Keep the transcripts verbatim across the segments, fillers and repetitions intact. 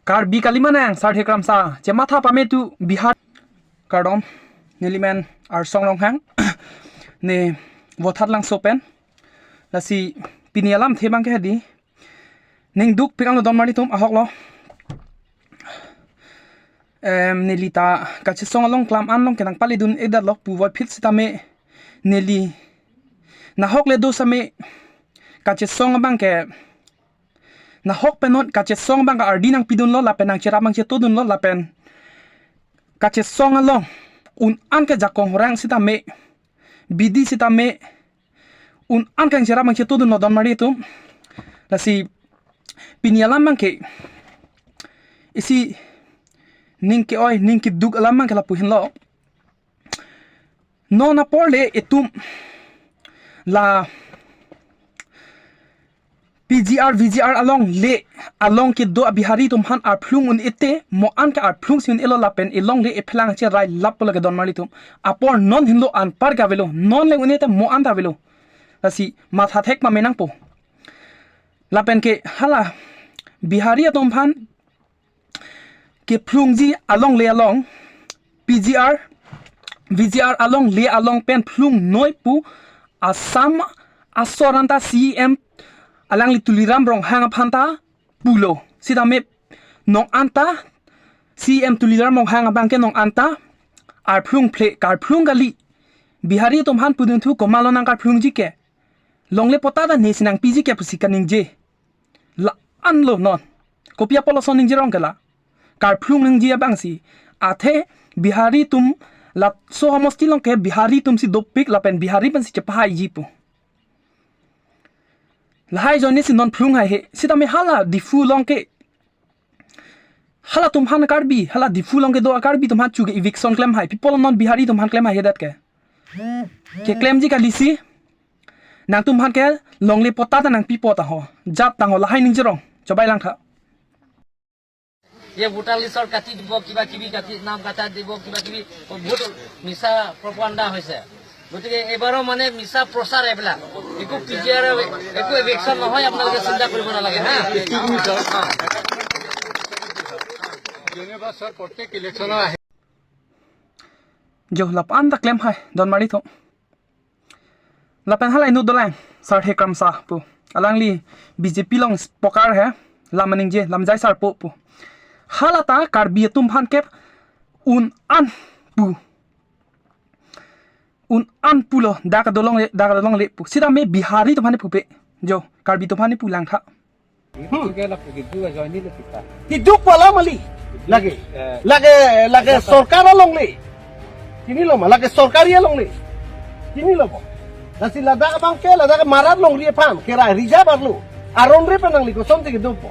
Karbi kali ma nang, Sarthe Kramsa, chematha pame tu Bihar. Kardom, neli men Arsong Ronghang, ne Vothatlangso pen. Lasi pini alamthe abangke hedi, ning dukpik anglo don marli atum ahok lo. Em, neli ta kachesong along klam an along kenang pali dun-edet lo puvoiphit sitame neli nahok le do same kachesong abangke nahok pen non kachesong abangke ardi nangpidunlo lapen nangcherap nangchetodunlo lapen kachesong along un-an ke jakong horang sitame, bidi sitame, un-an kangcherap nangchetodunlo don marli atum. Lasi pini alam abangke isi ning ke-oi ning keduk alam abangke lapu henlo. Non apor le itum la P G R, V G R along le along kedo a-Bihari atum aphan arphlung un-ete, mo an ke arphlung si un-elo lapen elongle ephelang cherai lap pulo ke don marli atum. Apor non henlo anpar ke avelo, non le un-ete mo an ta avelo. Lasi matha thek pame nangpo. Lapen ke hala Bihari atum aphan kephlungji along le along, P G R, V G R along le along pen phlungnoi pu Assam asor anta C E M alangli Tuliram Ronghang aphan ta pulo. Sitame non anta C E M Tuliram Ronghang abangke non anta arphlung phle, karphlung kali. Bihari atum aphan pudunthu komatlo nang karphlungji ke. Longle patta ta ne si nangpiji ke pusi kaningje. La-anlo non. Kopi apotlo ason ningjerong ke la. Karphlung ningje abangsi. Athe Bihari atum laso homosti along ke Bihari atum si dopik lapen Bihari pensi chepahaiji pu. Lahai ajoine si non phlung haihe. Sitame hala Diphu along ke. Halatum aphan Karbi, hala Diphu along kedo a-Karbi atum aphan chu ke eviction klem hai. Pi apot non Bihari atum aphan klem haihedet ke. Keklemji kali si. Nangtum aphan ke longle patta ta nangpipo ta ho. Jat tang ho lahai ningjerong. Chobai langtha. ইয়ে ভোটাৰ লিষ্টৰ কাটি দিব, কিবা কিবি কাটি, নাম কাটা দিব, কিবা কিবি, বহুত মিছা প্ৰপাগাণ্ডা হৈছে। গতিকে এইবাৰো মানে মিছা প্ৰচাৰ এইবিলাক। একো পি জি আৰ, একো এভিকশ্যন নহয়, আপোনালোকে চিন্তা কৰিব নালাগে, হা? যেনিবা ছাৰ, প্ৰত্যেক ইলেকশ্যনৰ আহে। Jo, lapu-an ta klem hai, don marli atum. Lapen hala inut dolang, Sarthe Kramsa pu. Alangli B J P along spokar he, lam aningje, lam jai sarpo pu. Hala ta Karbi atum aphan ke un-an pu. Un-an pulo, dak dolongle, dak dolongle pu. Sitame Bihari atum aphan pupe. Jo, Karbi atum aphan pu langtha. Hmm. Keduk pu alam kali. Lake, lake, lake sorkar alongle. Chinilo ma, lake sorkari alongle. Chinilo ma. Lasi ladak abangke, ladak Marat longri aphan, kera rija barlo. Aron re penang liko, sonte keduk po.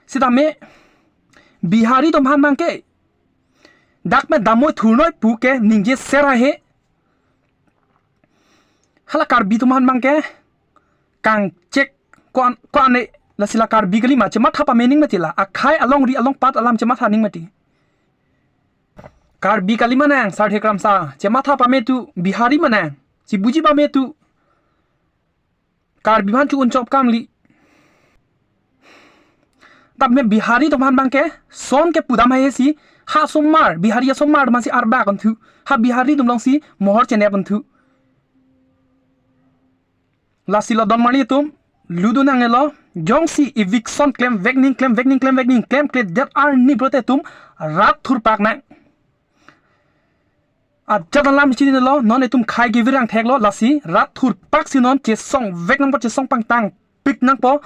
Sitame, Bihari atum aphan abangke. Dak me damnoi thurnoi pu ke ningje ser haihe. Hala Karbi atum aphan abangke kangchek ko-an, ko-an ne lasi la Karbi kali ma chematha pame ning mati la. Akhai alongri alongpat alam chematha ning mati. Karbi kali ma nang, Sarthe Kramsa, chematha pame tu Bihari ma nang, chibuji pame tu. Karbi aphan chu un chop kam li. Tame Bihari atum aphan abangke, son ke pudam hai si, ha asomar, Bihari asomar atum aphan si arba konthu, ha Bihari atum along si mohor chenep konthu. Lasi lo don marli atum, ludu nang elo, jongsi eviction klemvek ning, klemvek ning, klemvek ning, klemkledet arni pulote atum, rat thurpak nang. Ajat alam chinilo, non itum khei kevirang theklo, lasi rat thurpak si non chesongvek nangpo, chesong pangtangpik nangpo,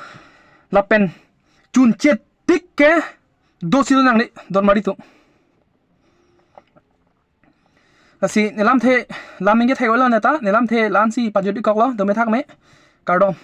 lapen chunche tik ke dosi do nangne, don marli atum. Lasi nelamthe lam ningje thek-oi lo neta, nelamthe la-an si pajut-ik koklo, dome thak me, kardom.